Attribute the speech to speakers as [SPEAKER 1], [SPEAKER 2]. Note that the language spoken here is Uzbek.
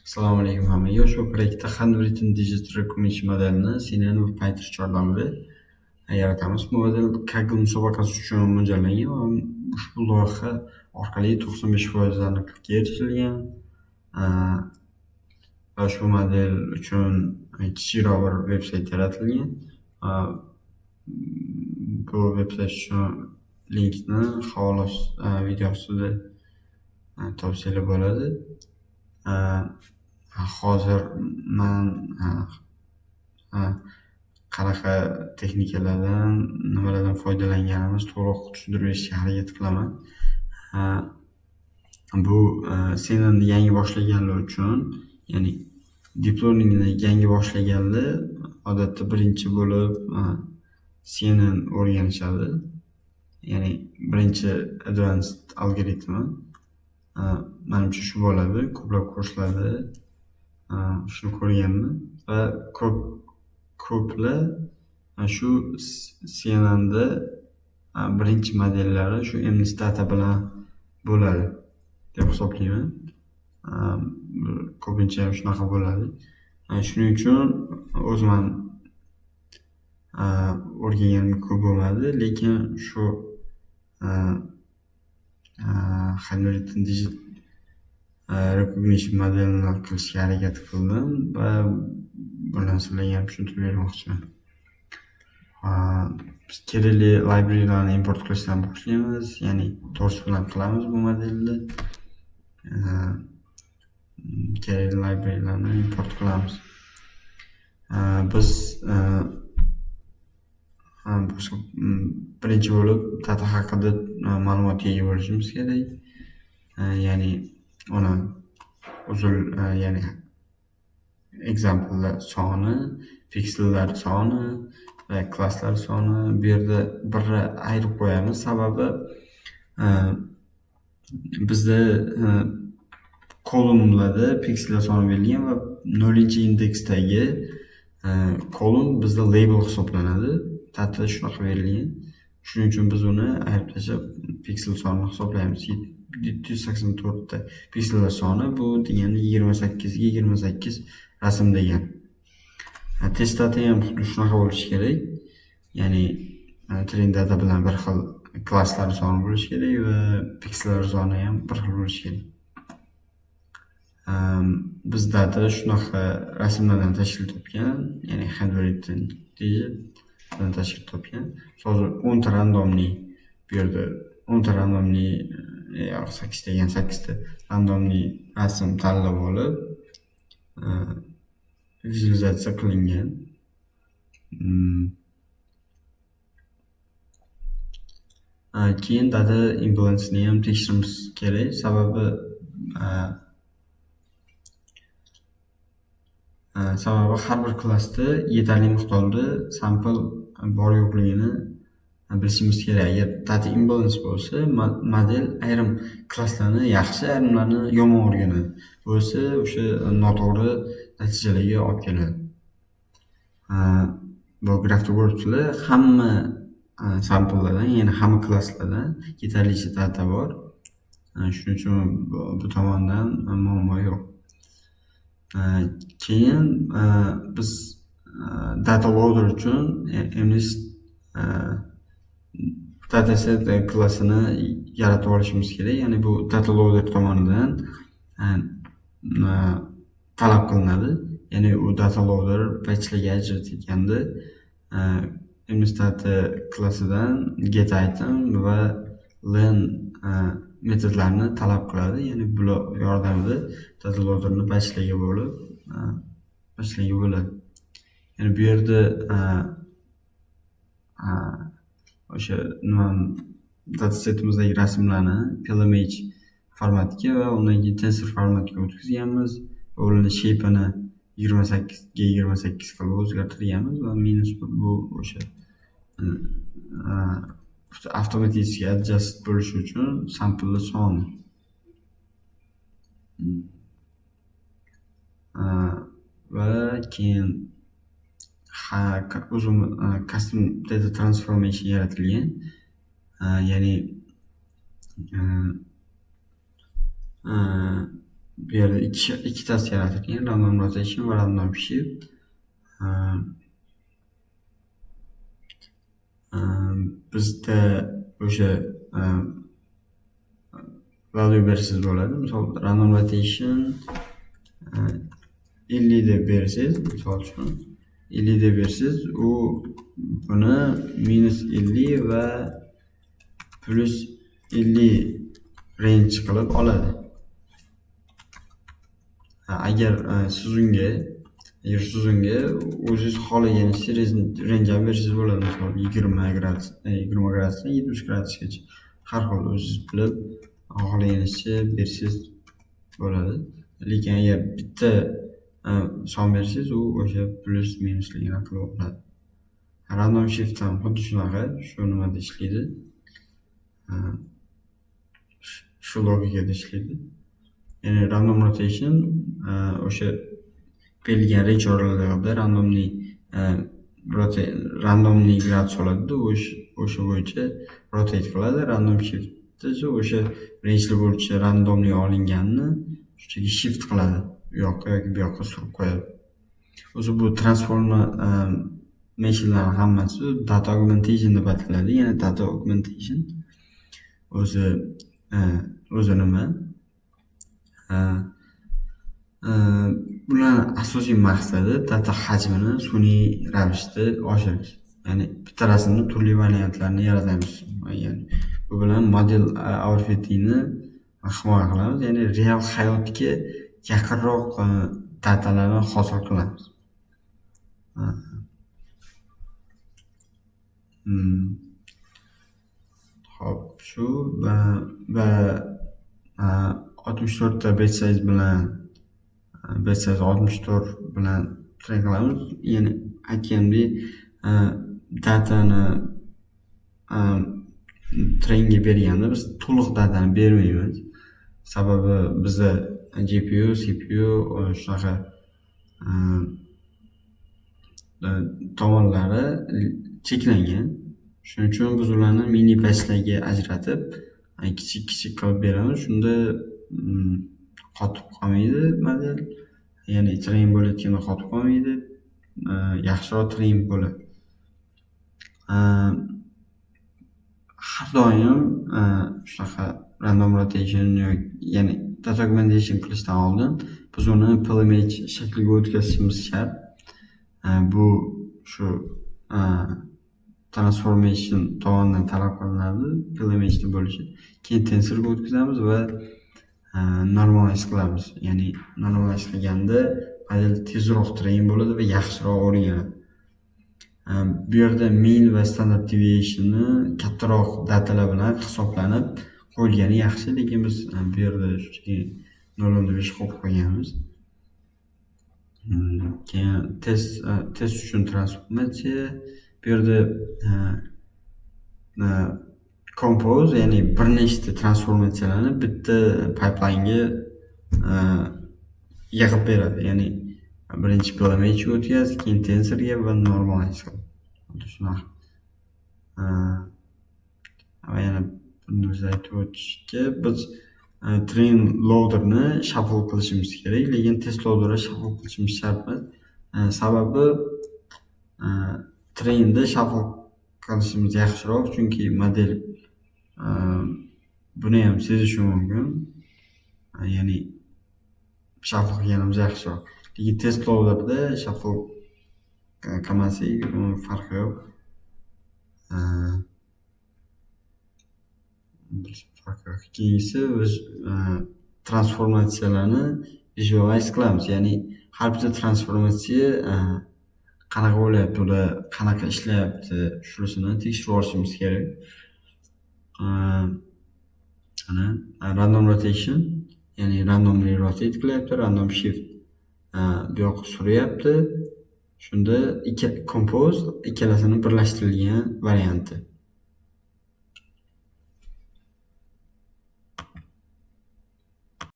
[SPEAKER 1] Assalomu alaykum hammaga. Ushbu proyektda Handwritten Digit Recognition modelini CNN va PyTorch yordamida yaratamiz. Bu model Kaggle musobaqasi uchun mo'ljallangan va ushbu loyiha orqali 95% aniqlikka erishilgan. Va ushbu model uchun kichikroq bir veb-sayt yaratilgan. Bu veb-sayt uchun linkni havola video ostida topsanglar bo'ladi. Hozir man qanaqa texnikalardan, nimalardan foydalanganimiz to'liq tushuntirib berishga harakat qilaman. Bu CNNni yangi boshlaganlar uchun, ya'ni deep learningni yangi boshlaganlar odatda birinchi bo'lib CNN o'rganishadi. Ya'ni birinchi advanced algoritmi. Manimcha, shu bo'ladi. Ko'plab kurslarda shuni ko'rganman va ko'plar shu CNNda birinchi modellari shu MNIST data bilan bo'ladi deb hisoblayman. Ko'pincha ham shunaqa bo'ladi. Shuning uchun o'zim ham o'rganganim ko'p bo'lmadi, lekin shu Handwritten Digit Recognition modelini qilishga harakat qildim va buni sizlarga ham tushuntirib bermoqchiman. Biz kerakli librarylarni import qilishdan boshlaymiz, ya'ni Torch bilan qilamiz bu modelni. Kerakli librarylarni import qilamiz. Biz boshqa birinchi bo'lib data haqida ma'lumotga ega bo'lishimiz kerak. Ya'ni uni uzun, ya'ni examplelar soni, piksellar soni va klasslar soni. Bu yerda birni ayirib qo'yamiz, sababi bizda columnlarda piksellar soni berilgan va 0 indeksdagi column bizda label hisoblanadi. Data shunaqa berilgan. Shuning uchun biz uni ayirib tashlab, piksel sonini hisoblaymiz. 784 ta piksellar soni, bu degani 28 ga 28 rasm degani. Test data ham xuddi shunaqa bo'lishi kerak. Ya'ni train data bilan bir xil klasslar soni bo'lishi kerak va piksellar soni ham bir xil bo'lishi kerak. Biz data shunaqa rasmlardan tashkil topgan, ya'ni handwritten digitdan tashkil topgan. Hozir 10 ta рандомный, bu yerda 10 ta рандомный yo'q, sakkizta ekan, sakkizta рандомный rasm tanlab olib, vizualizatsiya qilingan. Keyin data imbalance'ni ham tekshirishimiz kerak, sababi har bir klassda yetarli miqdorda sample bor yo'qligini bilishimiz kerak. Agar data imbalance bo'lsa, model ayrim klasslarni yaxshi, ayrimlarini yomon o'rganadi. Bu esa o'sha noto'g'ri natijalarga olib keladi. Bu grafda ko'ribsizlar, hamma samplelardan, ya'ni hamma klasslardan yetarlicha data bor. Shuning uchun bu tomondan muammo yo'q. Keyin biz data loader uchun MNIST dataset klassini yaratib olishimiz kerak. Ya'ni bu data loader tomonidan talab qilinadi. Ya'ni u data loader batchlarga ajratganda MNIST data klassidan get item va len metodlarini talab qiladi. Ya'ni bular yordamida data loaderni batchlarga bo'lib, batchlarga bo'ladi. Ya'ni bu yerda o'sha nima, datasetimizdagi rasmlarni PLMH formatga va undan keyin tensor formatga o'tkazganmiz va ularni shape'ini 28 ga 28 qilib o'zgartirganmiz va -1, bu o'sha avtomatik adjust bo'lishi uchun samplelar soni. Va keyin o'zim custom data transformation yaratilgan. Ya'ni bu Bu yerda ikkitasi yaratilgan: random rotation va random shift. Bizda o'sha value bersangiz bo'ladi. Misol, random rotation 50 deb bersangiz, misol uchun, 50 deb bersangiz, u buni -50 va +50 range qilib oladi. Agar siz unga o'zingiz xohlagancha range ham bersangiz bo'ladi. Misol, 20 gradus, 20 gradusdan 70 gradusgacha har xil, o'zingiz bilib, xohlaganingizcha bersangiz bo'ladi. Lekin agar bitta son bersangiz, u o'sha plyus minusligini qilib oladi. Random shift ham xuddi shunaqa, shu nimada ishlaydi. Shu logikada ishlaydi. Ya'ni random rotation o'sha berilgan range oralig'ida рандомный gradus oladida, o'sha bo'yicha rotate qiladi. Random shift esa o'sha rangelar bo'yicha рандомный olinganini shunchaki shift qiladi. U yoqqa yoki bu yoqqa surib qo'yadi. O'zi bu transformationlarni hammasi data augmentation deb ataladi. Ya'ni data augmentation o'zi nima? Ularni asosiy maqsadi data hajmini sun'iy ravishda oshirish. Ya'ni bitta rasmni turli variantlarini yaratamiz. Ya'ni bu bilan model overfittingni himoya qilamiz. Ya'ni real hayotga yaqinroq datalarni hosil qilamiz. Xo'p, shu va 64 ta batch size bilan, batch size 64 bilan train qilamiz. Ya'ni aytgandek, datani trainga berganda biz to'liq datani bermaymiz. Sababi bizda GPU, CPU shunaqa tomonlari cheklangan. Shuning uchun biz ularni mini batchlarga ajratib, kichik kichik qilib beramiz. Shunda qotib qolmaydi model. Ya'ni train bo'layotganda qotib qolmaydi. Yaxshiroq train bo'ladi. Har doim shunaqa random rotation yoki, ya'ni data augmentation qilishdan oldin biz uni PLMH shakliga o'tkazishimiz shart. Bu shu transformation tomonidan talab qilinadi PLMHda bo'lishi. Keyin tensorga o'tkazamiz va normalize qilamiz. Ya'ni normalize qilganda model tezroq train bo'ladi va yaxshiroq o'rganadi. Bu yerda mean va standard deviationni kattaroq datalar bilan hisoblanib qo'yilgani yaxshi, lekin biz bu yerda shunchaki 0,5 qo'yib qo'yganmiz. Keyin test uchun transformatsiya. Bu yerda compose, ya'ni bir nechta transformatsiyalarni bitta pipelinega yig'ib beradi. Ya'ni birinchi PLMHga o'tkaz, keyin tensorga va normalize qil. Xuddi shunaqa. Va yana bir narsa aytib o'tishga, biz train loaderni shuffle qilishimiz kerak, lekin test loaderni shuffle qilishimiz shart emas. Sababi trainda shuffle qilishimiz yaxshiroq, chunki model buniyam sezishi mumkin. Ya'ni shuffle qilganimiz yaxshiroq. Lekin test loaderda shuffle qilmasak, farqi yo'q. Farqi yo'q. Keyingisi, biz transformatsiyalarni visualize qilamiz. Ya'ni har bitta transformatsiya qanaqa bo'lyapti, ular qanaqa ishlayapti, shunisini tekshirib olishimiz kerak. Mana random rotation, ya'ni randomly rotate qilyapti, random shift bu yoqqa suryapti. Shunda compose ikkalasini birlashtirilgan varianti.